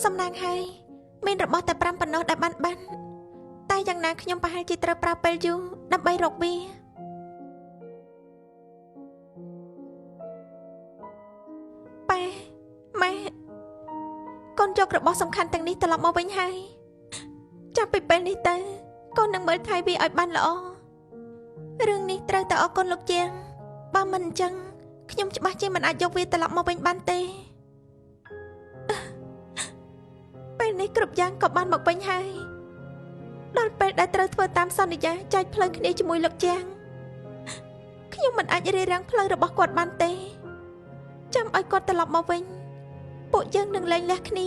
សំណាងហើយមានរបស់តែ5ប៉ុណ្ណោះដែលបានបានតែយ៉ាងណាខ្ញុំប្រហែលជាត្រូវប្រើពេលយូរដើម្បីរកវាប៉ែម៉ែកូនយករបស់សំខាន់ទាំងនេះត្រឡប់មកវិញហើយចាប់ពីពេលនេះទៅកូននឹងមើលថែវាឲ្យបានល្អរឿងនេះត្រូវតែអរគុណលោកជាងបើមិនអញ្ចឹងខ្ញុំច្បាស់ជាមិនអាចយកវាត្រឡប់មកវិញបានទេពេលនេះគ្រប់យ៉ាងក៏បានមកវិញហើយដល់ពេលដែលត្រូវធ្វើតាមសន្យាចែកផ្លូវគ្នាជាមួយលោកជាងខ្ញុំមិនអាចរារាំងផ្លូវរបស់គាត់បានទេចាំឲ្យគាត់ត្រឡប់មកវិញពួកយើងនឹងលែងលះគ្នា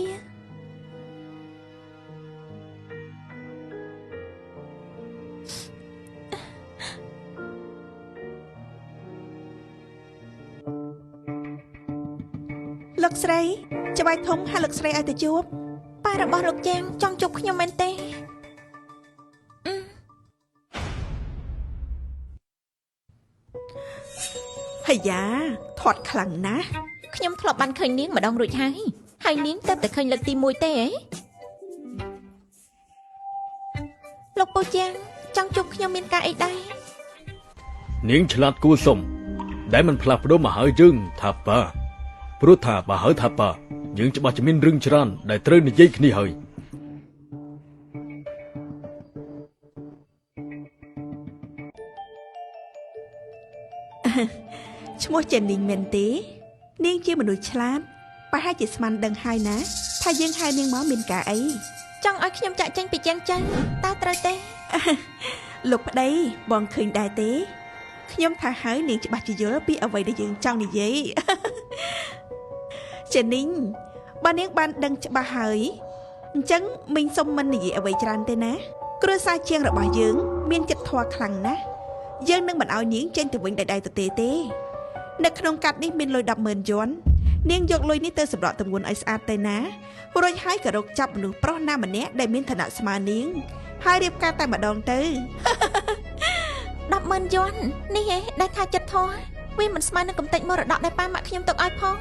លោកស្រីច្បាយធំហៅលោកស្រីឲ្យទៅជួប ប៉ារបស់លោកជាងចង់ជួបខ្ញុំមែនទេអឺ ហយ៉ាធាត់ខ្លាំងណាស់ ខ្ញុំធ្លាប់បានឃើញនាងម្ដងរួចហើយហើយនាងទៅតែឃើញលើកទី1ទេហ៎លោកពូជាងចង់ជួបខ្ញុំមានការអីដែរ នាងឆ្លាតគួរសមដែលមិនផ្លាស់ប្ដូរមកហើយយើងថាប៉ាព្រោះថាបើហើយថាប៉ាយើងច្បាស់ជាមានរឿងច្រើនដែលត្រូវនិយាយគ្នាហើយ ឈ្មោះចេននីងមែនទេ នាងជាមនុស្សឆ្លាតប្រហែលជាស្មានដឹងហើយណា ថាយើងហៅនាងមកមានការអី ចង់ឲ្យខ្ញុំចាក់ចេញពីជាងចឹងតើត្រូវទេ លោកប្តីបងឃើញដែរទេខ្ញុំថាហើយនាងច្បាស់ជាយល់ពីអ្វីដែលយើងចង់និយាយ ចេននីងបើនាងបានដឹងច្បាស់ហើយអញ្ចឹងមីងសុំមិននិយាយអ្វីច្រើនទេណាគ្រួសារជាងរបស់យើង មានចិត្តធម៌ខ្លាំងណាស់យើងនឹងមិនឲ្យនាងចេញទៅវិញដៃៗទទេទេនៅក្នុងកាត់នេះមានលុយ100000យួននាងយកលុយនេះទៅសម្រក់ទម្ងន់ឲ្យស្អាតទៅណារួចហើយក៏រកចាប់មនុស្សប្រុសណាម្នាក់ដែលមានឋានៈស្មើនាងហើយរៀបការតែម្ដងទៅ 100000យួននេះឯងដែលថាចិត្តធေါ်វាមិនស្មើនឹងកំទេចមរតកដែលប៉ាម៉ាក់ខ្ញុំទុកឲ្យផង